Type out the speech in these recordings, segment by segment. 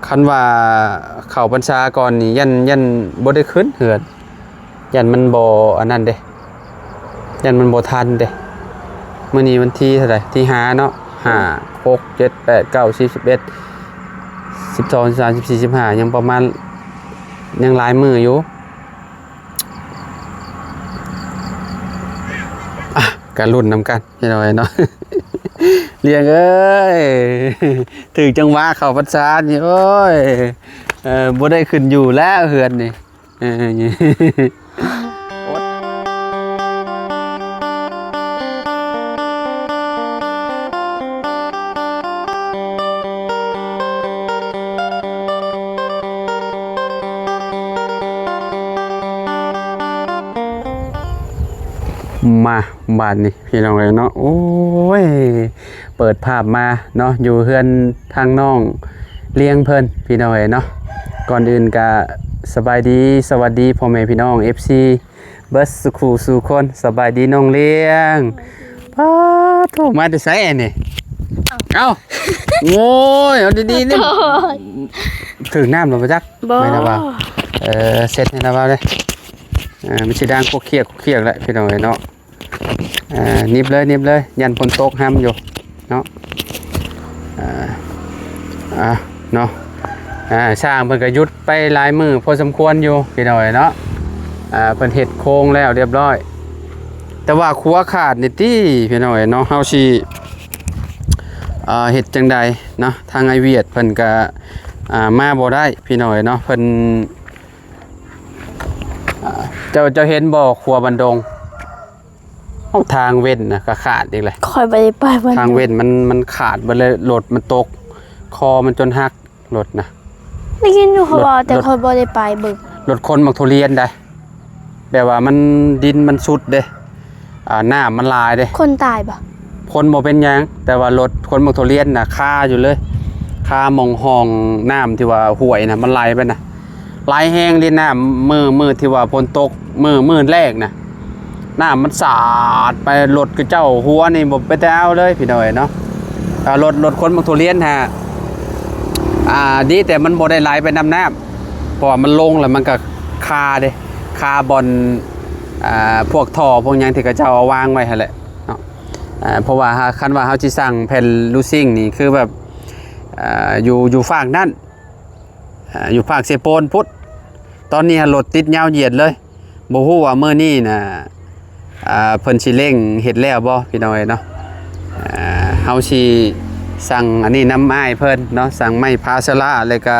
ຄັນວ່າເຂົ້າພັນສາກ່ອນນີ້ ຢ້ານ ຢ້ານບໍ່ໄດ້ຂຶ້ນເຮືອນ ຢ້ານມັນບໍ່ອັນນັ້ນເດ້ ຢ້ານມັນບໍ່ທັນເດ້. ມື້ນີ້ວັນທີເທົ່າໃດ? ທີຫ້າເນາະ ຫ້າ ຫົກ ເຈັດ ແປດ ເກົ້າ ສິບ ສິບເອັດ ສິບສອງ ສິບສາມ ສິບສີ່ ສິບຫ້າ ຍັງປະມານ ຍັງຫຼາຍມື້ຢູ່. ອ່ະ ກະລຸ້ນນຳກັນ ພີ່ນ້ອງເອີຍເນາະ. ລ້ຽງເອີຍ ຖືກຈັງຫວະເຂົ້າພັນສານີ້ ໂອ້ຍ ເອີ ບໍ່ໄດ້ຂຶ້ນຢູ່ແລ້ວເຮືອນນີ້ ເອີ. ມາ ບາດນີ້ ພີ່ນ້ອງເອີຍເນາະ ໂອ້ຍ ເປີດພາບມາເນາະ ຢູ່ເຮືອນທາງນ້ອງລ້ຽງເພິ່ນ ພີ່ນ້ອງເອີຍເນາະ. ກ່ອນອື່ນກະສະບາຍດີ ສະຫວັດດີພໍ່ແມ່ພີ່ນ້ອງ ເອັຟຊີ ເບິດສູ່ຄູ່ສູ່ຄົນ. ສະບາຍດີນ້ອງລ້ຽງ. ປາດໂທ້ ມາແຕ່ໃສອັນນີ້? ເອົ້າ ເອົ້າ ໂອ້ຍ ເອົາດີໆນີ້ ໂອ້ຍ ຖືກນ້ຳແລ້ວບໍ່ຈັກ? ບໍ່ ແມ່ນລະວ່າ ເອີ ເຊັດໃຫ້ລະວ່າເດ້. ອ່າ ມັນຊິດັງກົກຄຽກກົກຄຽກແຫຼະ ພີ່ນ້ອງເອີຍເນາະ. ອ່າ ໜິບເລີຍ ໜິບເລີຍ ຢ້ານຝົນຕົກຮຳຢູ່ເນາະ. ອ່າ ອ່າ ເນາະ ອ່າ ຊ່າງເພິ່ນກໍຢຸດໄປຫຼາຍມື້ພໍສົມຄວນຢູ່ ພີ່ນ້ອງເອີຍເນາະ. ອ່າ ເພິ່ນເຮັດໂຄງແລ້ວລຽບຮ້ອຍ ແຕ່ວ່າຂົວຂາດນີ້ຕິ ພີ່ນ້ອງເອີຍເນາະ. ເຮົາຊິ ອ່າ ເຮັດຈັ່ງໃດເນາະ ທາງອ້າຍວຽດເພິ່ນກໍ ອ່າ ມາບໍ່ໄດ້ ພີ່ນ້ອງເອີຍເນາະ. ເພິ່ນ ອ່າ ເຈົ້າ ເຈົ້າເຫັນບໍ່ ຂົວບັນດົງ? ເອົາ ທາງເວັ້ນນະກໍຂາດອີກແຫຼະ. ຂ້ອຍບໍ່ໄດ້ໄປບັນ ທາງເວັ້ນມັນ ມັນຂາດເບິດເລີຍ ລົດມັນຕົກ ຄໍມັນຈົນຫັກ ລົດນະ. ໄດ້ຍິນຢູ່ເຂົາເວົ້າ ລົດ ແຕ່ຂ້ອຍບໍ່ໄດ້ໄປເບິ່ງ. ລົດຂົນໝາກທຸລຽນໃດ໋ ແບບວ່າມັນ ດິນມັນຊຸດເດ້ ອ່າ ນ້ຳມັນຫຼາຍເດ້. ຄົນຕາຍບໍ່? ຄົນບໍ່ເປັນຫຍັງ ແຕ່ວ່າລົດຂົນໝາກທຸລຽນນະຄາຢູ່ເລີຍ ຄາໝ່ອງຮ່ອງນ້ຳທີ່ວ່າຫ້ວຍນະ ມັນໄຫຼໄປນະ ໄຫຼແຮງເລີຍນ້ຳ. ມື້ ມື້ທີ່ວ່າຝົນຕົກ ມື້ ມື້ແລກນະ ນ້ຳມັນສາດໄປ ລົດຂະເຈົ້າຫົວນີ້ບໍ່ເປັນຕາເອົາເລີຍ ພີ່ນ້ອງເອີຍເນາະ. ອ່າ ລົດ ລົດຂົນໝາກທຸລຽນຫາ ອ່າ ດີແຕ່ມັນບໍ່ໄດ້ໄຫຼໄປນຳນ້ຳ ເພາະວ່າມັນລົງແລ້ວມັນກໍຄາເດ້ ຄາບ່ອນ ອ່າ ພວກທໍ່ພວກຫຍັງທີ່ເຂົາເຈົ້າເອົາວາງໄວ້ຫັ້ນແຫຼະເນາະ. ອ່າ ເພາະວ່າ ຄັນວ່າເຮົາຊິສ້າງແຜ່ນລູຊິງນີ້ ຄືແບບ ອ່າ ຢູ່ ຢູ່ຟາກນັ້ນ ອ່າ ຢູ່ຟາກເຊໂປນພຸ້ນ. ຕອນນີ້ຮະລົດຕິດຍາວຢຽດເລີຍ ບໍ່ຮູ້ວ່າມື້ນີ້ນະ ອ່າ ເພິ່ນຊິເລັ່ງເຮັດແລ້ວບໍ່ ພີ່ນ້ອງເອີຍເນາະ. ອ່າ ເຮົາຊິສັ່ງອັນນີ້ນຳອ້າຍເພິ່ນເນາະ ສັ່ງໄມ້ພາສາລາ ແລ້ວກະ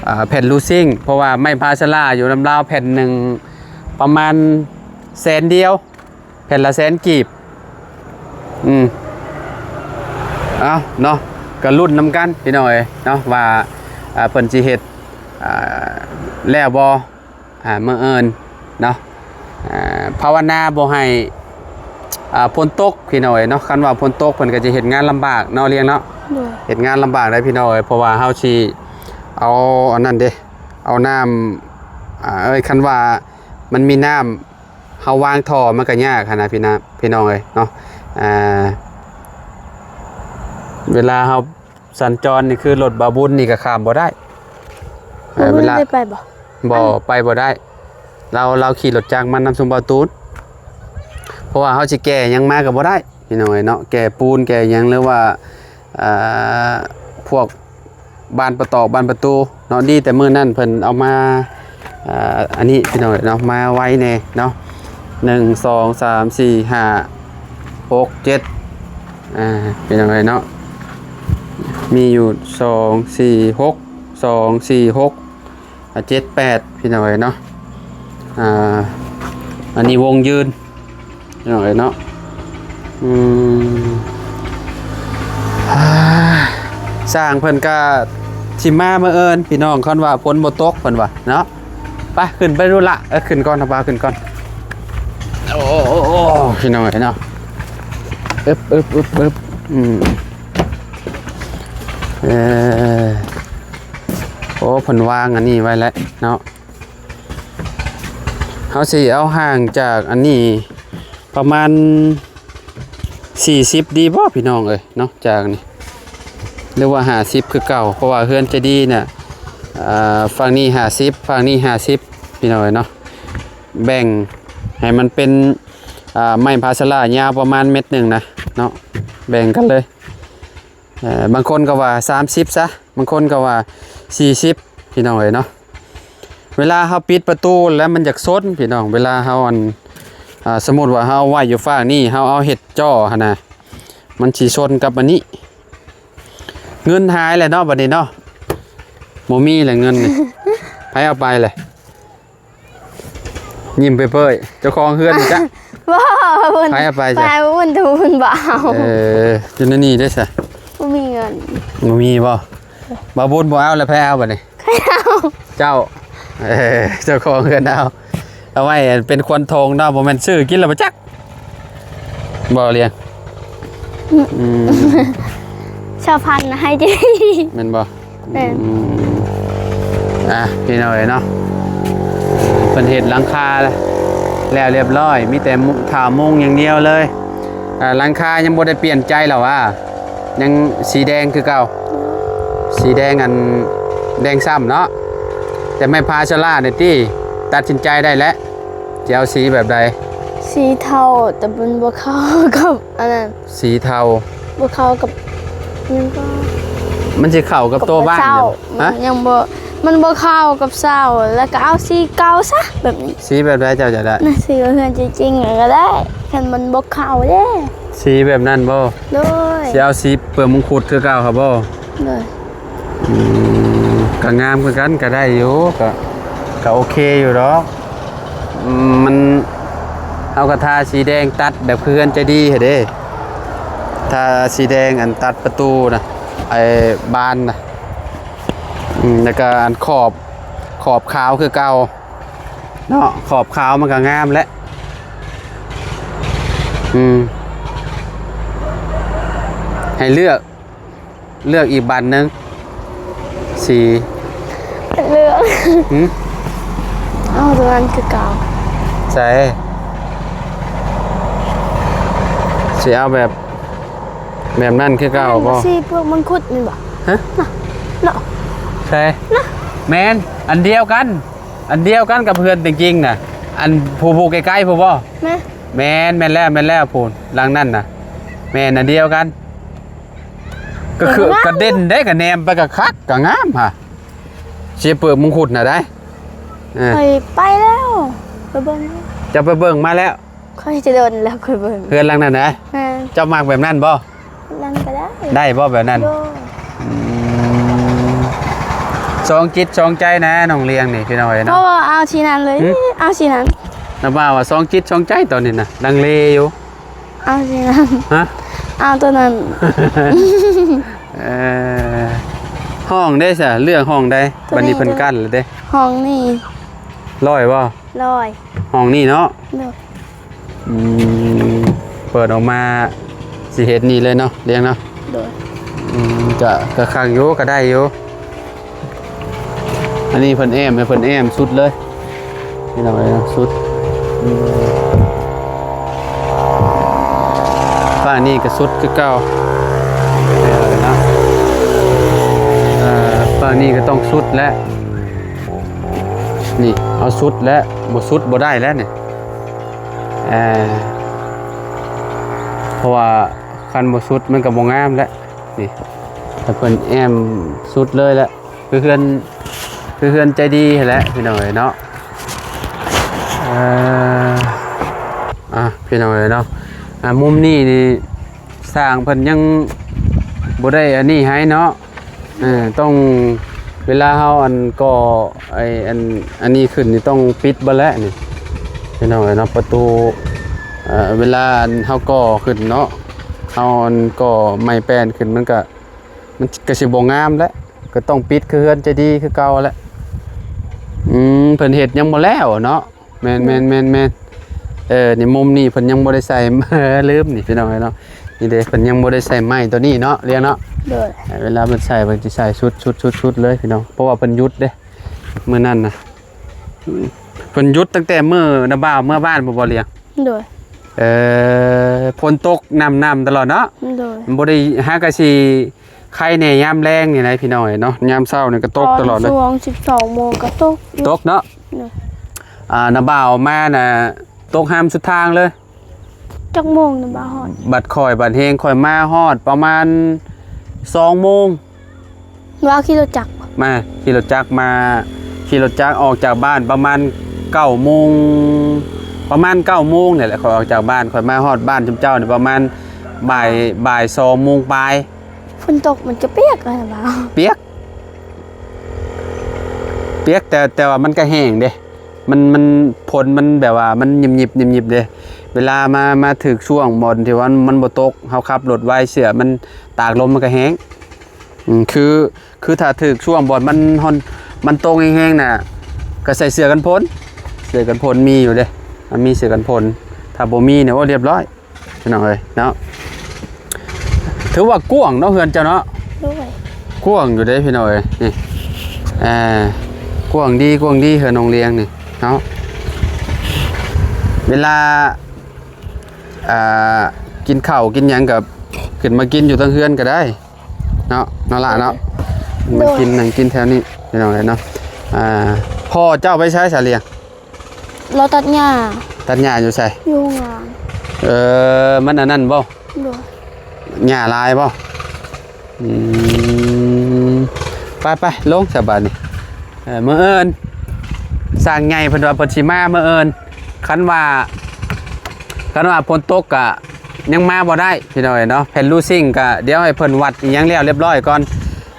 ອ່າ ແຜ່ນລູຊິງ ເພາະວ່າໄມ້ພາສາລາຢູ່ນຳລາວແຜ່ນໜຶ່ງປະມານແສນດຽວ ແຜ່ນລະແສນກີບ. ອືມ ເອົາເນາະ ກໍລຸ້ນນຳກັນ ພີ່ນ້ອງເອີຍເນາະ ວ່າ ອ່າ ເພິ່ນຊິເຮັດ ອ່າ ແລ້ວບໍ່ ອ່າ ມື້ອື່ນເນາະ. ອ່າ ພາວະນາບໍ່ໃຫ້ ອ່າ ຝົນຕົກ ພີ່ນ້ອງເອີຍເນາະ. ຄັນວ່າຝົນຕົກເພິ່ນກໍຈະເຮັດງານລຳບາກເນາະ ລ້ຽງເນາະ. ໂດຍ ເຮັດງານລຳບາກໄດ໋ ພີ່ນ້ອງເອີຍ ເພາະວ່າເຮົາຊິເອົາອັນນັ້ນເດ້ ເອົານ້ຳ ອ່າ ເອີຍ ຄັນວ່າມັນມີນ້ຳ ເຮົາວາງທໍ່ມັນກໍຍາກຫັ້ນນະ ພີ່ນ້ອງ ພີ່ນ້ອງເອີຍເນາະ. ອ່າ ເວລາເຮົາສັນຈອນນີ້ ຄືລົດບ່າວບຸນນີ້ກໍຂ້າມບໍ່ໄດ້. ເອີ ບໍ່ ເວລາ ໄດ້ໄປບໍ່? ບໍ່ ໄປບໍ່ໄດ້. ລາວ ລາວຂີ່ລົດຈັກມານຳຊຸມບ່າວຕູນ ເພາະວ່າເຮົາຊິແກ່ຫຍັງມາກໍບໍ່ໄດ້ ພີ່ນ້ອງເອີຍເນາະ. ແກ່ປູນແກ່ຫຍັງ ຫຼືວ່າ ອ່າ ພວກ ບານປະຕອກ ບານປະຕູເນາະ. ດີແຕ່ມື້ນັ້ນເພິ່ນເອົາມາ ເອີ ອັນນີ້ ພີ່ນ້ອງເອີຍເນາະ ມາໄວແດ່ເນາະ. ໜຶ່ງ ສອງ ສາມ ສີ່ ຫ້າ ຫົກ ເຈັດ ອ່າ ພີ່ນ້ອງເອີຍເນາະ ມີຢູ່ ສອງ ສີ່ ຫົກ ສອງ ສີ່ ຫົກ ອ່າ ເຈັດ ແປດ ພີ່ນ້ອງເອີຍເນາະ. ອ່າ ອັນນີ້ວົງຢືນ ພີ່ນ້ອງເອີຍເນາະ. ອືມ ຊ່າງເພິ່ນກະຊິມາມື້ອື່ນ ພີ່ນ້ອງ ຄັນວ່າຝົນບໍ່ຕົກ ເພິ່ນວ່າເນາະ. ໄປ ຂຶ້ນໄປດູລະ. ເອີ ຂຶ້ນກ່ອນ ພາຂຶ້ນກ່ອນ. ໂອ້ ໂອ້ ໂອ້ ພີ່ນ້ອງເອີຍເນາະ. ອຶບ ອຶບ ອຶບ ອຶບ ອືມ ເອີ ໂອ້ ເພິ່ນວາງອັນນີ້ໄວ້ແລ້ວເນາະ. ເຮົາຊິເອົາຫ່າງຈາກອັນນີ້ປະມານສີ່ສິບດີບໍ່ ພີ່ນ້ອງເອີຍເນາະ. ຈາກນີ້ ຫຼືວ່າຫ້າສິບຄືເກົ່າ ເພາະວ່າເຮືອນໃຈດີນະ ອ່າ ຝັ່ງນີ້ຫ້າສິບ ຝັ່ງນີ້ຫ້າສິບ ພີ່ນ້ອງເອີຍເນາະ. ແບ່ງໃຫ້ມັນເປັນ ອ່າ ໄມ້ພາສາລາຍາວປະມານເມັດໜຶ່ງນະເນາະ ແບ່ງກັນເລີຍ. ເອີ ບາງຄົນກໍວ່າສາມສິບຊະ ບາງຄົນກໍວ່າສີ່ສິບ ພີ່ນ້ອງເອີຍເນາະ. ເວລາເຮົາປິດປະຕູແລ້ວມັນຢາກຊົນ ພີ່ນ້ອງ ເວລາເຮົາ ອັນ ອ່າ ສົມມຸດວ່າເຮົາໄວ້ຢູ່ຟາກນີ້ ເຮົາເອົາເຮັດຈໍ້ຫັ້ນນະ ມັນຊິຊົນກັບອັນນີ້. ເງິນຫາຍແລ້ວເນາະ ບັດນີ້ເນາະ ບໍ່ມີແລ້ວເງິນນີ້ ໃຜເອົາໄປແລ້ວ? ຍິ້ມເປີຍໆ ເຈົ້າຂອງເຮືອນນີ້ຈ້ະ ບໍ່ ເພິ່ນ ໃຜເອົາໄປ ໃຜ ຈ້ະ? ເພິ່ນ ເພິ່ນບໍ່ເອົາ. ເອີ ຢູ່ໃນນີ້ເດ້ຊະ ບໍ່ມີເງິນ. ບໍ່ມີບໍ່? ບ່າວບຸນບໍ່ເອົາແລ້ວ ໃຜເອົາບັດນີ້? ຂ້ອຍເອົາ. ເຈົ້າ ເອີ ເຈົ້າຂອງເຮືອນເອົາ ເອົາໄວ້ເປັນຄວັນທອງເນາະ ບໍ່ແມ່ນຊື້ກິນແລ້ວບໍ່ຈັກ ບໍ່ລ້ຽງ. ອືມ ອືມ ຊາວພັນໃຫ້ຕິ ແມ່ນບໍ່? ແມ່ນ. ອືມ ອ່ະ ພີ່ນ້ອງເອີຍເນາະ ເພິ່ນເຮັດຫຼັງຄາແລ້ວ ແລ້ວລຽບຮ້ອຍ ມີແຕ່ມຸ ຖ້າມຸງຢ່າງດຽວເລີຍ. ອ່າ ຫຼັງຄາຍັງບໍ່ໄດ້ປ່ຽນໃຈລະຫວາ? ຍັງສີແດງຄືເກົ່າ? ສີແດງ ອັນ ແດງຊ້ຳເນາະ. ແຕ່ໄມ້ພາສາລານີ້ຕິ ຕັດສິນໃຈໄດ້ແລ້ວ ຊິເອົາສີແບບໃດ? ສີເທົາ ແຕ່ມັນບໍ່ເຂົ້າກັບອັນນັ້ນ. ສີເທົາ ບໍ່ເຂົ້າກັບຫຍັງກໍ ມັນຊິເຂົ້າກັບໂຕບ້ານຢູ່. ມັນຍັງບໍ່ ມັນບໍ່ເຂົ້າກັບເສົາ ແລ້ວກໍເອົາສີເກົ່າຊະ ແບບນີ້. ສີແບບໃດເຈົ້າຢາກໄດ້? ນະ ສີເຮືອນຈິງໆ ກໍໄດ້ ຄັນມັນບໍ່ເຂົ້າເດ້. ສີແບບນັ້ນບໍ່? ໂດຍ. ຊິເອົາສີເປືອກມົງຄຸດຄືເກົ່າຫັ້ນບໍ່? ໂດຍ. ອືມ ກໍງາມຄືກັນ ກໍໄດ້ຢູ່ ກໍ ກໍໂອເຄຢູ່ດອກ. ອືມ ມັນ ເຮົາກໍທາສີແດງຕັດແບບຄືເຮືອນໃຈດີຫັ້ນເດ້ ທາສີແດງ ອັນ ຕັດປະຕູນະ ໄອ້ບານນະ. ອືມ ແລ້ວກໍ ອັນ ຂອບ ຂອບຂາວຄືເກົ່າເນາະ ຂອບຂາວມັນກໍງາມແຫຼະ. ອືມ ໃຫ້ເລືອກ ເລືອກອີກບານໜຶ່ງ ສີ ເລືອກ ຫື? ເອົາຕົວນັ້ນຄືເກົ່າ. ໃສ ຊິເອົາແບບ ແບບນັ້ນຄືເກົ່າບໍ່? ສີເປືອກມັງຄຸດແມ່ນບໍ່? ຮະ? ນະ ເນາະ ໃສ? ນະ ແມ່ນ ອັນດຽວກັນ ອັນດຽວກັນກັບເຮືອນແຕ່ງຈິງນະ ອັນຜູ້ ຜູ້ໃກ້ໆ ຜູ້ບໍ່? ແມ່ນ ແມ່ນແລ້ວ ແມ່ນແລ້ວ ຜູ້ຫຼັງນັ້ນນະ ແມ່ນອັນດຽວກັນ. ກໍຄື ເອີ ງາມ ກະເດັ່ນເດ້ ກະແນມໄປກະຄັກ ກະງາມຫະ ເສຍເປີກມົງຄຸດນະໄດ໋. ເອີ ຂ້ອຍໄປແລ້ວ ໄປເບິ່ງ ເຈົ້າໄປເບິ່ງມາແລ້ວ? ຂ້ອຍຈະດົນແລ້ວຂ້ອຍເບິ່ງ. ເຮືອນຫຼັງນັ້ນນະ? ແມ່ນ. ເຈົ້າມັກແບບນັ້ນບໍ່? ນັ້ນກໍໄດ້. ໄດ້ບໍ່ແບບນັ້ນ? ໂດຍ. ອືມ ສອງຈິດສອງໃຈນະ ນ້ອງລຽງນີ້ ພີ່ນ້ອງເອີຍເນາະ. ເພາະວ່າເອົາທີ່ນັ້ນເລີຍ ຫຶ? ເອົາທີ່ນັ້ນ. ນະບ່າວວ່າສອງຈິດສອງໃຈຕອນນີ້ນະ ລັງເລຢູ່. ເອົາຊິນະ ຮະ? ເອົາໂຕນັ້ນ. ເອີ ຫ້ອງເດ້ຊະ ເລືອກຫ້ອງໃດ? ໂຕນີ້ ບັດນີ້ເພິ່ນກັ້ນແລ້ວເດ້. ຫ້ອງນີ້ ຮ້ອຍບໍ່? ຮ້ອຍ. ຫ້ອງນີ້ເນາະ? ໂດຍ. ອືມ ເປີດອອກມາຊິເຮັດນີ້ເລີຍເນາະ ລຽງເນາະ? ໂດຍ. ອືມ ກະ ກະຄັກຢູ່ ກະໄດ້ຢູ່. ອັນນີ້ເພິ່ນແອ້ມ ເພິ່ນແອ້ມສຸດເລີຍ ພີ່ນ້ອງເອີຍເນາະ ສຸດ. ອືມ ຟາກນີ້ກໍສຸດຄືເກົ່າ ເອີ ເນາະ. ເອີ ຟາກນີ້ກໍຕ້ອງສຸດແຫຼະ ນີ້ເອົາສຸດແຫຼະ ບໍ່ສຸດບໍ່ໄດ້ແຫຼະນີ້. ເອີ ເພາະວ່າຄັນບໍ່ສຸດມັນກໍບໍ່ງາມແຫຼະ ນີ້ ແຕ່ເພິ່ນແອ້ມສຸດເລີຍແຫຼະ ຄືເຮືອນ ຄືເຮືອນໃຈດີຫັ້ນແຫຼະ ພີ່ນ້ອງເອີຍເນາະ. ເອີ ອ່ະ ພີ່ນ້ອງເອີຍເນາະ ອ່ະ ມຸມນີ້ນີ້ ຊ່າງເພິ່ນຍັງບໍ່ໄດ້ອັນນີ້ໃຫ້ເນາະ. ເອີ ຕ້ອງ ເວລາເຮົາ ອັນ ກໍ່ ໄອ້ ອັນ ອັນນີ້ຂຶ້ນນີ້ ຕ້ອງປິດເບິດແຫຼະນີ້ ພີ່ນ້ອງເອີຍເນາະ ປະຕູ. ເອີ ເວລາ ອັນ ເຮົາກໍ່ຂຶ້ນເນາະ ເຮົາ ອັນ ກໍ່ໄມ້ແປ້ນຂຶ້ນ ມັນກະ ມັນກະຊິບໍ່ງາມແຫຼະ ກໍຕ້ອງປິດ ຄືເຮືອນໃຈດີຄືເກົ່າແຫຼະ. ອືມ ເພິ່ນເຮັດຍັງບໍ່ແລ້ວເນາະ. ແມ່ນ ອືມ ແມ່ນ ແມ່ນ ແມ່ນ. ເອີ ໃນມຸມນີ້ເພິ່ນຍັງບໍ່ໄດ້ໃສ່ ລືມນີ້ ພີ່ນ້ອງເອີຍເນາະ. ນີ້ເດ້ ເພິ່ນຍັງບໍ່ໄດ້ໃສ່ໄມ້ຕົວນີ້ເນາະ ລຽງເນາະ. ໂດຍ. ເວລາເພິ່ນໃສ່ ເພິ່ນຊິໃສ່ຊຸດ ຊຸດ ຊຸດ ຊຸດເລີຍ ພີ່ນ້ອງ ເພາະວ່າເພິ່ນຢຸດເດ້ ມື້ນັ້ນນະ. ເພິ່ນຢຸດຕັ້ງແຕ່ມື້ນ້າບ່າວເມືອບ້ານບໍ່ ບໍ່ ລຽງ? ໂດຍ. ເອີ ຝົນຕົກໜ່ຳໆຕະຫຼອດເນາະ. ໂດຍ. ມັນບໍ່ໄດ້ ຫາກະຊິ ໄຄແດ່ຍາມແລງນີ້ນະພີ່ນ້ອງເອີຍເນາະ. ຍາມເຊົ້ານີ້ກໍຕົກຕະຫຼອດເລີຍ. ຊ່ວງສິບສອງໂມງກໍຕົກຢູ່ ຕົກເນາະ. ໂດຍ. ອ່າ ນ້າບ່າວມານະ ຕົກຫາມສຸດທາງເລີຍ. ຈັກໂມງນະບ່າວຮອດ? ບັດຂ້ອຍ ບັດເຮງຂ້ອຍມາຮອດປະມານສອງໂມງ. ວ່າຂີ່ລົດຈັກບໍ່? ມາ ຂີ່ລົດຈັກມາ ຂີ່ລົດຈັກອອກຈາກບ້ານປະມານເກົ້າໂມງ ປະມານເກົ້າໂມງນີ້ແຫຼະ. ຂ້ອຍອອກຈາກບ້ານ ຂ້ອຍມາຮອດບ້ານຊຸມເຈົ້ານີ້ປະມານບ່າຍ ບ່າຍສອງໂມງປາຍ. ຝົນຕົກມັນກໍປຽກນະບ່າວ. ປຽກ ປຽກ ແຕ່ ແຕ່ວ່າມັນກໍແຫ້ງເດ້. ມັນ ມັນ ຝົນມັນແບບວ່າມັນຫຍິບໆ ຫຍິບໆເດ້. ເວລາມາ ມາຖືກຊ່ວງບ່ອນທີ່ວ່າມັນບໍ່ຕົກ ເຮົາຂັບລົດໄວ ເສື້ອມັນຕາກລົມມັນກໍແຫ້ງ. ອືມ ຄື ຄືຖ້າຖືກຊ່ວງບ່ອນມັນຮ້ອນ ມັນຕົກແຮງໆນະ ກໍໃສ່ເສື້ອກັນຝົນ. ເສື້ອກັນຝົນມີຢູ່ເດ້ ມັນມີເສື້ອກັນຝົນ. ຖ້າບໍ່ມີນີ້ ໂອ້ ລຽບຮ້ອຍ. ພີ່ນ້ອງເອີຍເນາະ ຖືວ່າກວ້າງເນາະເຮືອນເຈົ້າເນາະ. ໂດຍ. ກວ້າງຢູ່ເດ້ພີ່ນ້ອງເອີຍ ນີ້ ອ່າ ກວ້າງດີ ກວ້າງດີ ເຮືອນນ້ອງລຽງນີ້ເນາະ. ເວລາ ອ່າ ກິນເຂົ້າກິນຫຍັງກໍຂຶ້ນມາກິນຢູ່ເທິງເຮືອນກໍໄດ້ເນາະ ເນາະຫຼ້າເນາະ. ໂດຍ. ມາກິນ ນັ່ງກິນແຖວນີ້ພີ່ນ້ອງເອີຍເນາະ. ອ່າ ພໍ່ເຈົ້າໄປໃສສາລຽງ? ລາວຕັດຫຍ້າ. ຕັດຫຍ້າຢູ່ໃສ? ຢູ່ໂຮງງານ. ເອີ ມັນອັນນັ້ນບໍ່? ໂດຍ. ຫຍ້າຫຼາຍບໍ່? ອືມ ໄປໆ ລົງຊະບາດນີ້. ເອີ ມື້ອື່ນ ຊ່າງໃຫຍ່ເພິ່ນວ່າເພິ່ນຊິມາມື້ອື່ນ. ຄັນວ່າ ຄັນວ່າຝົນຕົກກະຍັງມາບໍ່ໄດ້ພີ່ນ້ອງເອີຍເນາະ. ແຜ່ນລູຊິງກະດຽວໃຫ້ເພິ່ນວັດອີ່ຫຍັງແລ້ວລຽບຮ້ອຍກ່ອນ.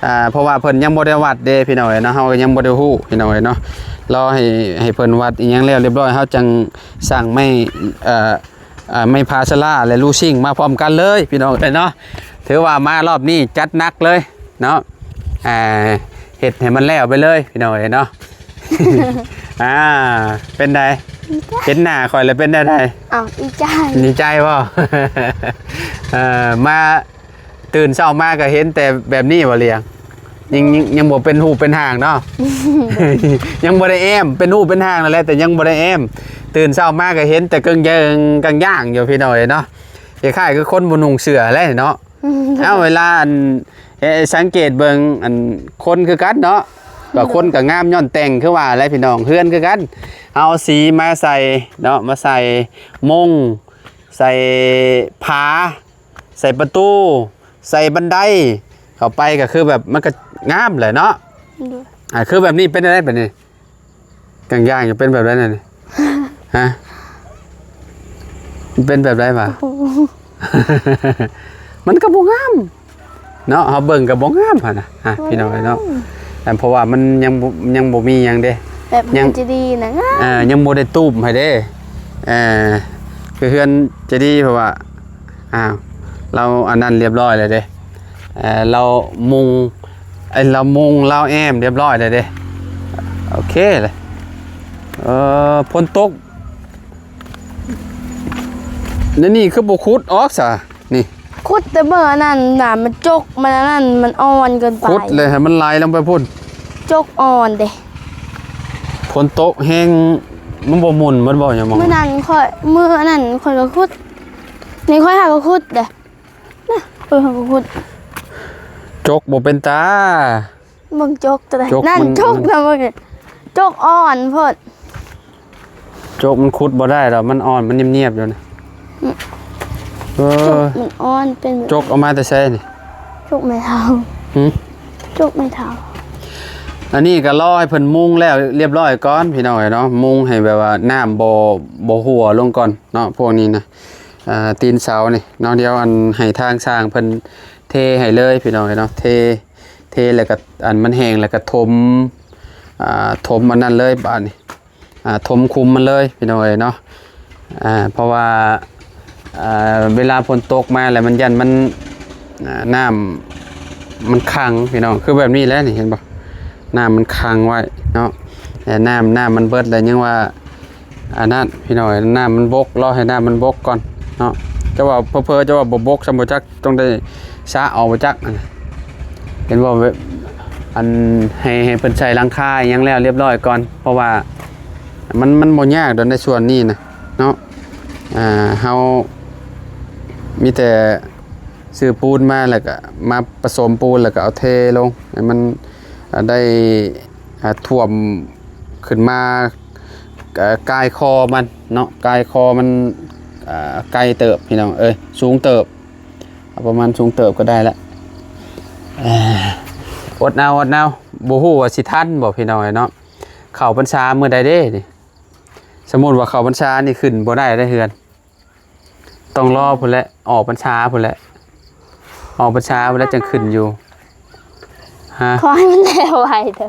ອ່າ ເພາະວ່າເພິ່ນຍັງບໍ່ໄດ້ວັດເດ້ພີ່ນ້ອງເອີຍເນາະ ເຮົາກໍຍັງບໍ່ໄດ້ຮູ້ພີ່ນ້ອງເອີຍເນາະ. ລໍໃຫ້ ໃຫ້ເພິ່ນວັດອີ່ຫຍັງແລ້ວລຽບຮ້ອຍ ເຮົາຈັ່ງສ້າງໄມ້ ເອີ ເອີ ໄມ້ພາສະລາ ແລະ ລູຊິງມາພ້ອມກັນເລີຍພີ່ນ້ອງເອີຍເນາະ. ຖືວ່າມາລອບນີ້ຈັດໜັກເລີຍເນາະ ອ່າ ເຮັດໃຫ້ມັນແລ້ວໄປເລີຍພີ່ນ້ອງເອີຍເນາະ. ອ່າ ເປັນໃດ? ເຫັນໜ້າຂ້ອຍແລ້ວເປັນແນວໃດ? ອ້າວ ດີໃຈ. ດີໃຈບໍ່? ເອີ ມາ ຕື່ນເຊົ້າມາກໍເຫັນແຕ່ແບບນີ້ບໍ່ລຽງ? ຍັງ ຍັງ ຍັງບໍ່ເປັນຮູບເປັນຮ່າງເນາະ. ຍັງບໍ່ໄດ້ແອ້ມ ເປັນຮູບເປັນຮ່າງນັ້ນແຫຼະ ແຕ່ຍັງບໍ່ໄດ້ແອ້ມ. ຕື່ນເຊົ້າມາກໍເຫັນແຕ່ເກິ່ງເຢິງກາງຢ່າງຢູ່ພີ່ນ້ອງເອີຍເນາະ. ຄ້າຍໆຄືຄົນບໍ່ນຸ່ງເສື້ອແຫຼະເນາະ. ເອົາ ເວລາອັນ ເອີ ສັງເກດເບິ່ງອັນຄົນຄືກັນເນາະ ວ່າຄົນກໍງາມຍ້ອນແຕ່ງ ຄືວ່າແຫຼະພີ່ນ້ອງ. ເຮືອນຄືກັນ ເຮົາເອົາສີມາໃສ່ເນາະ ມາໃສ່ມຸງ ໃສ່ຝາ ໃສ່ປະຕູ ໃສ່ບັນໄດເຂົ້າໄປ ກໍຄືແບບມັນກໍງາມແຫຼະເນາະ. ໂດຍ. ອ່າ ຄືແບບນີ້ເປັນແນວໃດບາດນີ້? ກາງຢ່າງຈະເປັນແບບໃດນັ້ນ? ຮະ? ມັນເປັນແບບໃດຫວາ? ໂອ້ໂຫ ມັນກໍບໍ່ງາມເນາະ ເຮົາເບິ່ງກໍບໍ່ງາມຫັ້ນນະ. ອ່ະ ໂອ້ຍ ພີ່ນ້ອງເອີຍເນາະ ອັນ ເພາະວ່າມັນຍັງບໍ່ ຍັງບໍ່ມີຫຍັງເດ້ ແບບ ຍັງ ເຮືອນເຈດີນະງາມ ອ່າ ຍັງບໍ່ໄດ້ຕູບໃຫ້ເດ້. ເອີ ຄືເຮືອນເຈດີ ເພາະວ່າ ອ້າວ ລາວອັນນັ້ນລຽບຮ້ອຍແລ້ວເດ້. ເອີ ລາວມຸງ ເອີ ລາວມຸງ ລາວແອ້ມລຽບຮ້ອຍແລ້ວເດ້. ໂອເຄເລີຍ. ເອີ ຝົນຕົກ ໃນນີ້ຄືບໍ່ຂຸດອອກຊະນີ້? ຂຸດແຕ່ເບິ່ງອັນນັ້ນນະ ມັນຈົກ ມັນອັນນັ້ນ ມັນອ່ອນເກີນໄປ. ຂຸດເລີຍໃຫ້ມັນໄຫຼລົງໄປພຸ້ນ. ຈົກອ່ອນເດ້. ຝົນຕົກແຮງ ມັນບໍ່ໝຸ່ນໝົດບໍ່? ຫຍັງບໍ່? ມື້ນັ້ນຂ້ອຍ ມື້ອັນນັ້ນຂ້ອຍກໍຂຸດ. ນີ້ຂ້ອຍຫາກໍຂຸດເດ້. ນະ ເອີ ເຮົາກໍຂຸດ ຈົກບໍ່ເປັນຕາ. ເບິ່ງຈົກຕົວໃດ? ຈົກ ນັ້ນ ມັນ ຈົກນະ ເບິ່ງ ຈົກອ່ອນໂພດ. ຈົກມັນຂຸດບໍ່ໄດ້ດອກ ມັນອ່ອນ ມັນຍຽບໆຢູ່ນະ. ອືມ ເອີ ຈົກມັນອ່ອນ ເປັນ ຈົກເອົາມາແຕ່ໃສນີ້? ຈົກແມ່ເຖົ້າ. ຫື? ຈົກແມ່ເຖົ້າ. ອັນນີ້ກໍລໍໃຫ້ເພິ່ນມຸງແລ້ວລຽບຮ້ອຍກ່ອນ ພີ່ນ້ອງເອີຍເນາະ ມຸງໃຫ້ແບບວ່ານ້ຳບໍ່ ບໍ່ຮົ່ວລົງກ່ອນເນາະ ພວກນີ້ນະ. ອ່າ ຕີນເສົານີ້ເນາະ ດຽວອັນໃຫ້ທາງຊ່າງເພິ່ນເທໃຫ້ເລີຍພີ່ນ້ອງເອີຍເນາະ ເທ ເທແລ້ວກໍ ອັນມັນແຫ້ງແລ້ວກໍຖົມ ອ່າ ຖົມອັນນັ້ນເລີຍບາດນີ້ ອ່າ ຖົມຄຸມມັນເລີຍພີ່ນ້ອງເອີຍເນາະ. ອ່າ ເພາະວ່າ ອ່າ ເວລາຝົນຕົກມາແລ້ວມັນຢ້ານມັນ ອ່າ ນ້ຳມັນຂັງພີ່ນ້ອງ ຄືແບບນີ້ແຫຼະນີ້ ເຫັນບໍ່? ນ້ຳມັນຂັງໄວ້ເນາະ ແລະ ນ້ຳ ນ້ຳມັນເບິດແລ້ວຍັງວ່າ ອັນນັ້ນພີ່ນ້ອງເອີຍ ນ້ຳມັນບົກ ລໍໃຫ້ນ້ຳມັນບົກກ່ອນເນາະ. ເຈົ້າວ່າເຜີໆ ເຈົ້າວ່າບໍ່ບົກຊ້ຳບໍ່ຈັກ ຕ້ອງໄດ້ຊະອອກບໍ່ຈັກ ອັນ ເຫັນບໍ່? ອັນ ໃຫ້ ໃຫ້ເພິ່ນໃສ່ຫຼັງຄາອີ່ຫຍັງແລ້ວລຽບຮ້ອຍກ່ອນ ເພາະວ່າມັນ ມັນບໍ່ຍາກດອກໃນສ່ວນນີ້ນະເນາະ. ອ່າ ເຮົາມີແຕ່ ຊື້ປູນມາ ແລ້ວກໍມາປະສົມປູນ ແລ້ວກໍເອົາເທລົງໃຫ້ມັນ ອ່າ ໄດ້ ອ່າ ຖ້ວມຂຶ້ນມາ ເອີ່ ກາຍຄໍມັນເນາະ ກາຍຄໍມັນ ອ່າ ໄກເຕີບພີ່ນ້ອງເອີຍ ສູງເຕີບ ເອົາປະມານສູງເຕີບກໍໄດ້ລະ. ເອີ່ ອົດເອົາ ອົດເອົາ ບໍ່ຮູ້ວ່າຊິທັນບໍ່ພີ່ນ້ອງເອີຍເນາະ. ເຂົ້າພັນສາມື້ໃດເດ້ນີ້? ສົມມຸດວ່າເຂົ້າພັນສານີ້ຂຶ້ນບໍ່ໄດ້ເດ້ເຮືອນ ຕ້ອງລໍພຸ້ນແຫຼະ ອອກພັນສາພຸ້ນແຫຼະ ອອກພັນສາພຸ້ນແຫຼະຈັ່ງຂຶ້ນຢູ່. ຮະ? ຂໍໃຫ້ມັນແລ້ວໄວເດີ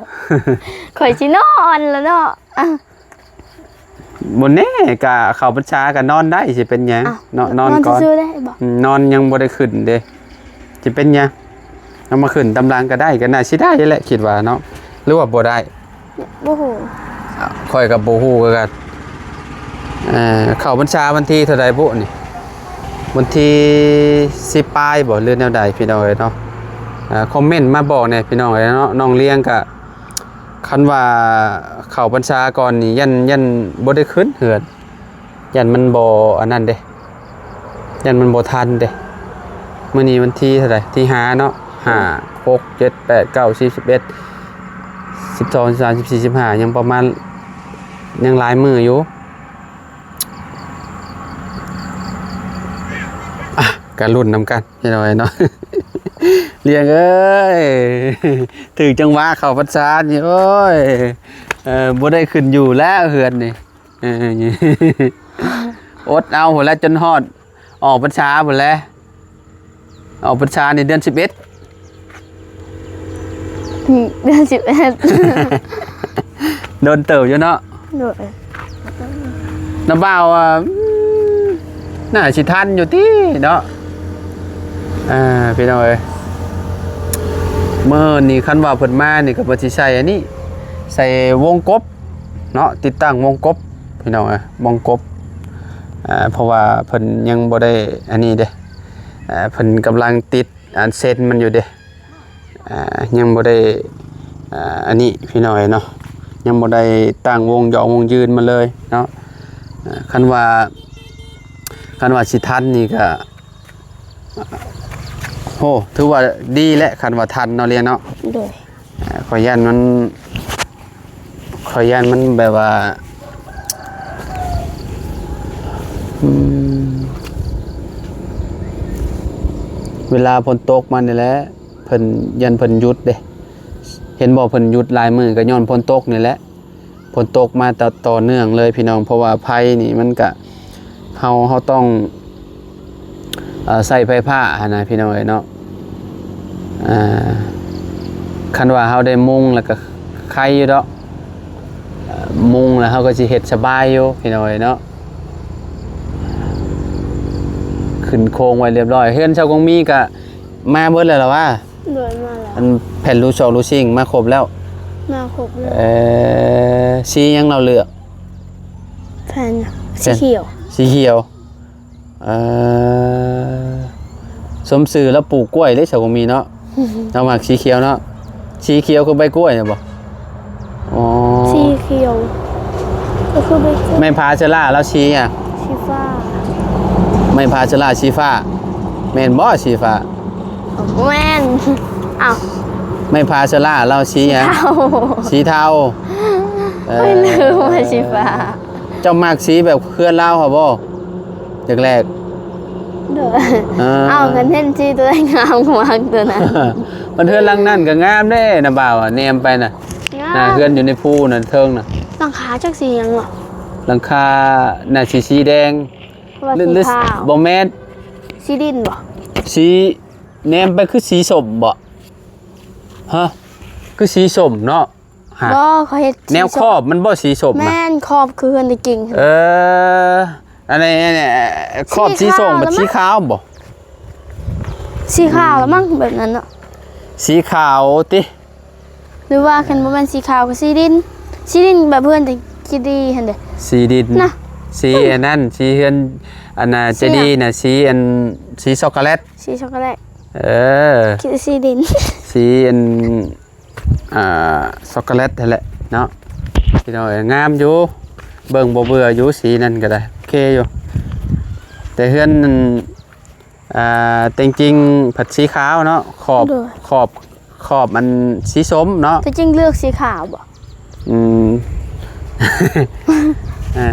ຂ້ອຍຊິນອນແລ້ວເນາະ. ອ່ະ ບໍ່ແນ່ ກະເຂົ້າພັນສາກະນອນໄດ້ ຊິເປັນຫຍັງ? ອ້າວ ເນາະ ນອນ ນອນກ່ອນ ຊື່ໆໄດ້ບໍ່? ອືມ ນອນຍັງບໍ່ໄດ້ຂຶ້ນເດ້ ຊິເປັນຫຍັງ? ເອົາມາຂຶ້ນຕາມຫຼັງກໍໄດ້ ກໍໜ້າຊິໄດ້ແຫຼະ ຄິດວ່າເນາະ ຫຼືວ່າບໍ່ໄດ້? ບໍ່ຮູ້ ຂ້ອຍກໍບໍ່ຮູ້ຄືກັນ. ເອີ່ ເຂົ້າພັນສາວັນທີເທົ່າໃດບຸນີ້? ວັນທີສິບປາຍບໍ່ ຫຼືແນວໃດພີ່ນ້ອງເອີຍເນາະ? ອ່າ ຄອມເມັນມາບອກແດ່ພີ່ນ້ອງເອີຍເນາະ. ນ້ອງລຽງກໍ ຄັນວ່າເຂົ້າພັນສາກ່ອນນີ້ ຢ້ານ ຢ້ານບໍ່ໄດ້ຂຶ້ນເຮືອນ ຢ້ານມັນບໍ່ອັນນັ້ນເດ້ ຢ້ານມັນບໍ່ທັນເດ້. ມື້ນີ້ວັນທີເທົ່າໃດ? ທີຫ້າເນາະ ຫ້າ ຫົກ ເຈັດ ແປດ ເກົ້າ ສິບ ສິບເອັດ ສິບສອງ ສິບສາມ ສິບສີ່ ສິບຫ້າ ຍັງປະມານ ຍັງຫຼາຍມື້ຢູ່. ອ່ະ ກະລຸ້ນນຳກັນ ພີ່ນ້ອງເອີຍເນາະ. ລຽງເອີຍ ຖືກຈັງຫວະເຂົ້າພັນສານີ້ ໂອ້ຍ ເອີ ບໍ່ໄດ້ຂຶ້ນຢູ່ແລ້ວເຮືອນນີ້. ເອີ ອົດເອົາພຸ້ນແຫຼະ ຈົນຮອດອອກພັນສາພຸ້ນແຫຼະ. ອອກພັນສານີ້ເດືອນສິບເອັດ ອືມ ເດືອນສິບເອັດ ດົນເຕີບຢູ່ເນາະ. ໂດຍ ນ້າບ່າວວ່າ ອືມ ໜ້າຊິທັນຢູ່ຕິເນາະ. ອ່າ ພີ່ນ້ອງເອີຍ ມື້ນີ້ຄັນວ່າເພິ່ນມານີ້ກໍເພິ່ນຊິໃສ່ອັນນີ້ ໃສ່ວົງກົບເນາະ ຕິດຕັ້ງວົງກົບ ພີ່ນ້ອງເອີຍ ວົງກົບ. ອ່າ ເພາະວ່າເພິ່ນຍັງບໍ່ໄດ້ອັນນີ້ເດ້ ອ່າ ເພິ່ນກຳລັງຕິດອັນເຊັນມັນຢູ່ເດ້ ອ່າ ຍັງບໍ່ໄດ້ ອ່າ ອັນນີ້ພີ່ນ້ອງເອີຍເນາະ ຍັງບໍ່ໄດ້ຕັ້ງວົງຢອກວົງຢືນມາເລີຍເນາະ. ອ່າ ຄັນວ່າ ຄັນວ່າຊິທັນນີ້ກໍ ໂອ້ ຖືວ່າດີແຫຼະ ຄັນວ່າທັນເນາະ ລຽງເນາະ. ໂດຍ ອ່າ ຂ້ອຍຢ້ານມັນ ຂ້ອຍຢ້ານມັນແບບວ່າ ອືມ ເວລາຝົນຕົກມານີ້ແຫຼະ ເພິ່ນ ຢ້ານເພິ່ນຢຸດເດ້ ເຫັນບໍ່ ເພິ່ນຢຸດຫຼາຍມື້ກໍຍ້ອນຝົນຕົກນີ້ແຫຼະ. ຝົນຕົກມາຕໍ່ ຕໍ່ເນື່ອງເລີຍພີ່ນ້ອງ ເພາະວ່າໄຟນີ້ມັນກະ ເຮົາ ເຮົາຕ້ອງ ເອີ່ ໃຊ້ໄຟຟ້າຫັ້ນນະ ພີ່ນ້ອງເອີຍເນາະ. ອ່າ ຄັນວ່າເຮົາໄດ້ມຸງແລ້ວກະໄຄຢູ່ດອກ ເອີ່ ມຸງແລ້ວເຮົາກໍຊິເຮັດສະບາຍຢູ່ ພີ່ນ້ອງເອີຍເນາະ. ຂຶ້ນໂຄງໄວ້ລຽບຮ້ອຍ ເຮືອນຊາວກົງມີກະມາເບິດແລ້ວລະຫວາ? ໂດຍ ມາແລ້ວ ອັນແຜ່ນລູຊອກລູຊິງມາຄົບແລ້ວ ມາຄົບແລ້ວ. ເອີ ສີຫຍັງລາວເລືອກ? ແຜ່ນ ແຜ່ນ ສີຂຽວ ສີຂຽວ. ເອີ ສົມຊື່ລາວປູກກ້ວຍເດ້ ຊາວກົງມີເນາະ. ລາວມັກສີຂຽວເນາະ ສີຂຽວຄືໃບກ້ວຍນະບໍ່? ອໍ ສີຂຽວກໍຄືໃບກ້ວຍ. ໄມ້ຜາເຊື້ອລາລາວສີຫຍັງ? ສີຟ້າ. ໄມ້ຜາເຊື້ອລາສີຟ້າ ແມ່ນບໍ່? ສີຟ້າ ແມ່ນ. ອ້າວ ໄມ້ຜາເຊື້ອລາລາວສີຫຍັງ? ສີເທົາ ສີເທົາ. ເອີ ຂ້ອຍນຶກວ່າສີຟ້າ. ເຈົ້າມັກສີແບບເຮືອນລາວຫັ້ນບໍ່? ແລກໆ ໂດຍ ເອີ ເອົາ ຄັນເຫັນສີຕົວໃດງາມກໍມັກຕົວນັ້ນ. ມັນເຮືອນຫຼັງນັ້ນກໍງາມເດ້ນະບ່າວ ແນມໄປນະ ງາມ ນະ ເຮືອນຢູ່ໃນພູນັ້ນເທິງນະ. ຫຼັງຄາຈັກສີຫຍັງເນາະ? ຫຼັງຄາໜ້າຊິສີແດງ ຫຼື ຫຼື ບໍ່ແມ່ນ ສີດິນບໍ່? ສີ ແນມໄປຄືສີສົ້ມບໍ່? ຮະ ຄືສີສົ້ມເນາະ. ຮະ ບໍ່ ເຂົາເຮັດ ແນວຂອບມັນບໍ່ສີສົ້ມນະ? ແມ່ນ ຂອບຄືເຮືອນຕະກິງ. ເອີ ອັນນີ້ ອັນນີ້ ຂອບສີສົ້ມ ສີຂາວ ມັນ ລະ ສີຂາວບໍ່? ສີຂາວລະມັ້ງ ແບບນັ້ນເນາະ. ສີຂາວຕິ ຫຼືວ່າຄັນບໍ່ແມ່ນສີຂາວກໍສີດິນ ສີດິນແບບເຮືອນຕະກີ່ຫັ້ນເດ້ ສີດິນນະ. ສີອັນນັ້ນ ສີເຮືອນ ອັນນ່າ ເຈດີນະ ສີອັນ ສີຊັອກໂກແລັດ ສີຊັອກໂກແລັດ. ເອີ ຄືສີດິນ ສີອັນ ອ່າ ຊັອກໂກແລັດຫັ້ນແຫຼະເນາະ ພີ່ນ້ອງເອີຍ. ງາມຢູ່ ເບິ່ງບໍ່ເບື່ອຢູ່ ສີນັ້ນກໍໄດ້ ໂອເຄຢູ່. ແຕ່ເຮືອນນັ້ນ ອ່າ ແຕ່ງຈິງຜັດສີຂາວເນາະ ຂອບ ໂດຍ ຂອບ ຂອບມັນສີສົ້ມເນາະ ແຕ່ຈິງເລືອກສີຂາວບໍ່? ອືມ ເອີ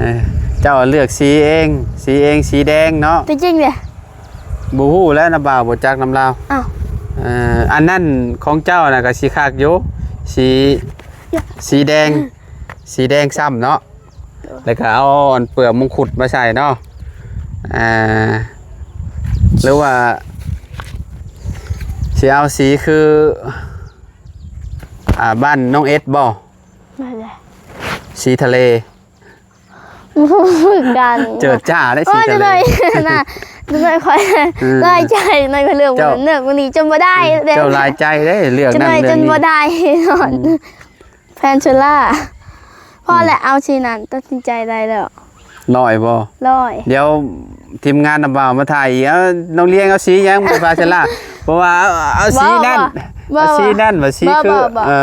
ເຈົ້າເລືອກສີເອງ ສີເອງ ສີແດງເນາະ ແຕ່ຈິງເດ? ບໍ່ຮູ້ແຫຼະ ນ້າບ່າວບໍ່ຈັກນຳລາວ ອ້າວ ເອີ ອັນນັ້ນຂອງເຈົ້ານະກໍຊິຄັກຢູ່ ສີ ສີແດງ ສີແດງຊ້ຳເນາະ ແລ້ວກໍເອົາອັນເປືອກມົງຄຸດມາໃສ່ເນາະ ອ່າ ຫຼືວ່າຊິເອົາສີຄື ອ່າ ບ້ານນ້ອງເອັດບໍ່? ນັ້ນແຫຼະ ສີທະເລ ບໍ່ຄືກັນ ເຈີຈ້າໄດ້ສີທະເລ ໂອ້ຍ ຈັ່ງໃດນະ ຈັ່ງໃດຂ້ອຍ ອືມ ຫຼາຍໃຈ ຈັ່ງໃດຂ້ອຍເລືອກ ເຈົ້າ ເລືອກມື້ນີ້ຈົນບໍ່ໄດ້ເດ້ ເຈົ້າຫຼາຍໃຈເດ້ ເລືອກນັ້ນເລືອກນີ້ ຈົນບໍ່ໄດ້ນອນ ອືມ ແພນເຊລາ ພໍແຫຼະ ອືມ ເອົາສີນັ້ນ ຕັດສິນໃຈໄດ້ແລ້ວ ຮ້ອຍບໍ່? ຮ້ອຍ ດຽວທີມງານນ້າບ່າວມາຖ່າຍອີກ ເອົາ ນ້ອງລຽງເອົາສີຫຍັງ ແພນເຊລາ ເພາະວ່າເອົາ ເອົາສີນັ້ນ ບໍ່ ບໍ່ ເອົາສີນັ້ນ ວ່າສີ ບໍ່ ຄື ບໍ່ ບໍ່ ເອີ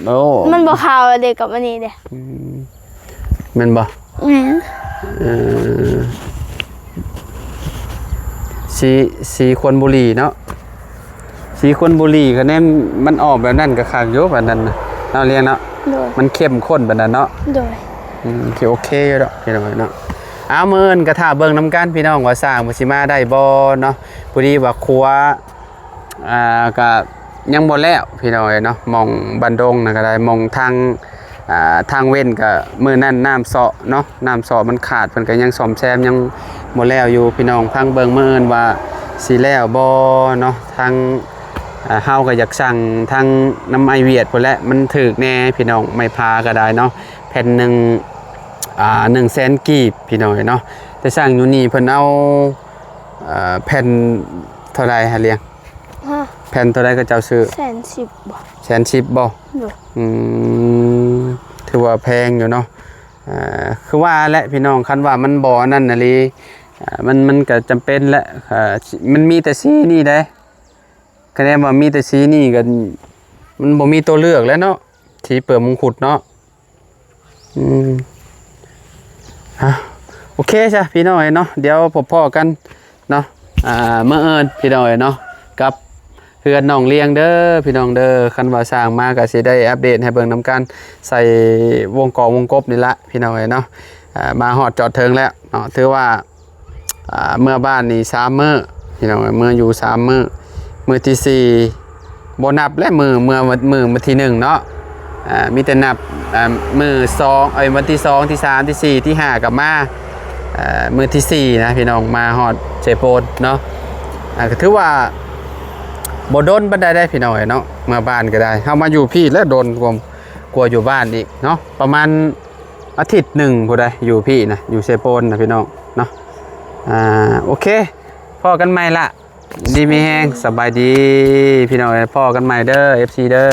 ໂອ້ ມັນບໍ່ເຂົ້າເດ້ກັບອັນນີ້ເດ້ ອືມ ແມ່ນບໍ່? ແມ່ນ ເອີ ສີ ສີຄວັນບູລີເນາະ ສີຄວັນບູລີ ຄະແນນມັນອອກແບບນັ້ນກໍຄັກຢູ່ ປານນັ້ນນະ ເນາະ ລຽງເນາະ ໂດຍ ມັນເຂັ້ມຂຸ້ນປານນັ້ນເນາະ ໂດຍ ອືມ ຊິໂອເຄຢູ່ດອກ ພີ່ນ້ອງເອີຍເນາະ ເອົາ ມື້ອື່ນກໍຖ້າເບິ່ງນຳກັນ ພີ່ນ້ອງ ວ່າຊ່າງເພິ່ນຊິມາໄດ້ບໍ່ເນາະ ພໍດີວ່າຂົວ ອ່າ ກະຍັງບໍ່ແລ້ວພີ່ນ້ອງເອີຍເນາະ ໝ່ອງບ້ານດົງນະກະໄດ້ ໝ່ອງທາງ ອ່າ ທາງເວັນກະມື້ນັ້ນນ້ຳເຊາະເນາະ ນ້ຳເຊາະມັນຂາດ ເພິ່ນກະຍັງສ້ອມແຊມຍັງບໍ່ແລ້ວຢູ່ ພີ່ນ້ອງຟັງເບິ່ງມື້ອື່ນວ່າຊິແລ້ວບໍ່ເນາະ ທາງ ອ່າ ເຮົາກະຢາກສັ່ງທາງນຳອ້າຍຫວຽດພຸ້ນແຫຼະ ມັນຖືກແດ່ພີ່ນ້ອງ ໄມ້ພາກະໄດ້ເນາະ ແຜ່ນໜຶ່ງ ອ່າ ໜຶ່ງແສນກີບພີ່ນ້ອງເອີຍເນາະ ແຕ່ສັ່ງຢູ່ນີ້ເພິ່ນເອົາ ອ່າ ແຜ່ນເທົ່າໃດຫາລຽງ? ຮະ ແຜ່ນເທົ່າໃດເຂົາເຈົ້າຊື້? ແສນສິບບໍ່? ແສນສິບບໍ່? ໂດຍ ອືມ ຖືວ່າແພງຢູ່ເນາະ ອ່າ ຄືວ່າແຫຼະພີ່ນ້ອງ ຄັນວ່າມັນບໍ່ອັນນັ້ນອີ່ຫຼີ ອ່າ ມັນ ມັນກະຈຳເປັນແຫຼະ ອ່າ ມັນມີແຕ່ສີນີ້ເດ້ ຄະແນນວ່າມີແຕ່ສີນີ້ກໍ ມັນບໍ່ມີຕົວເລືອກແລ້ວເນາະ ສີເປືອກມົງຄຸດເນາະ ອືມ ອ່ະ ໂອເຄຊະພີ່ນ້ອງເອີຍເນາະ ດຽວພົບພໍ້ກັນເນາະ ອ່າ ມື້ອື່ນພີ່ນ້ອງເອີຍເນາະ ກັບເຮືອນນ້ອງລຽງເດີພີ່ນ້ອງເດີ ຄັນວ່າຊ່າງມາກໍຊິໄດ້ອັບເດດໃຫ້ເບິ່ງນຳກັນ ໃສ່ວົງກອງວົງກົບນີ້ລະພີ່ນ້ອງເອີຍເນາະ ອ່າ ມາຮອດຈອດເຖິງແລ້ວເນາະ ຖືວ່າ ອ່າ ເມືອບ້ານນີ້ສາມມື້ພີ່ນ້ອງເອີຍ ເມືອຢູ່ສາມມື້ ມື້ທີສີ່ບໍ່ນັບແລ້ວ ມື້ ເມືອ ມື້ ມື້ທີໜຶ່ງເນາະ ອ່າ ມີແຕ່ນັບ ອ່າ ມື້ສອງ ເອີຍ ວັນທີສອງ ທີສາມ ທີສີ່ ທີຫ້າກໍມາ ອ່າ ມື້ທີສີ່ນະພີ່ນ້ອງ ມາຮອດເຊໂປນເນາະ ອ່າ ກໍຖືວ່າບໍ່ດົນປານໃດເດ້ພີ່ນ້ອງເອີຍເນາະ ເມືອບ້ານກໍໄດ້ ເຮົາມາຢູ່ພີ້ແລ້ວດົນກວ່າ ກວ່າຢູ່ບ້ານອີກເນາະ ປະມານ ອາທິດໜຶ່ງພຸ້ນໃດ ຢູ່ພີ້ນະ ຢູ່ເຊໂປນນະພີ່ນ້ອງເນາະ ອ່າ ໂອເຄ ພໍ້ກັນໃໝ່ລະ ດີມີແຮງ ສະບາຍດີພີ່ນ້ອງເອີຍ ພໍ້ກັນໃໝ່ເດີ ເອັຟຊີ ເດີ.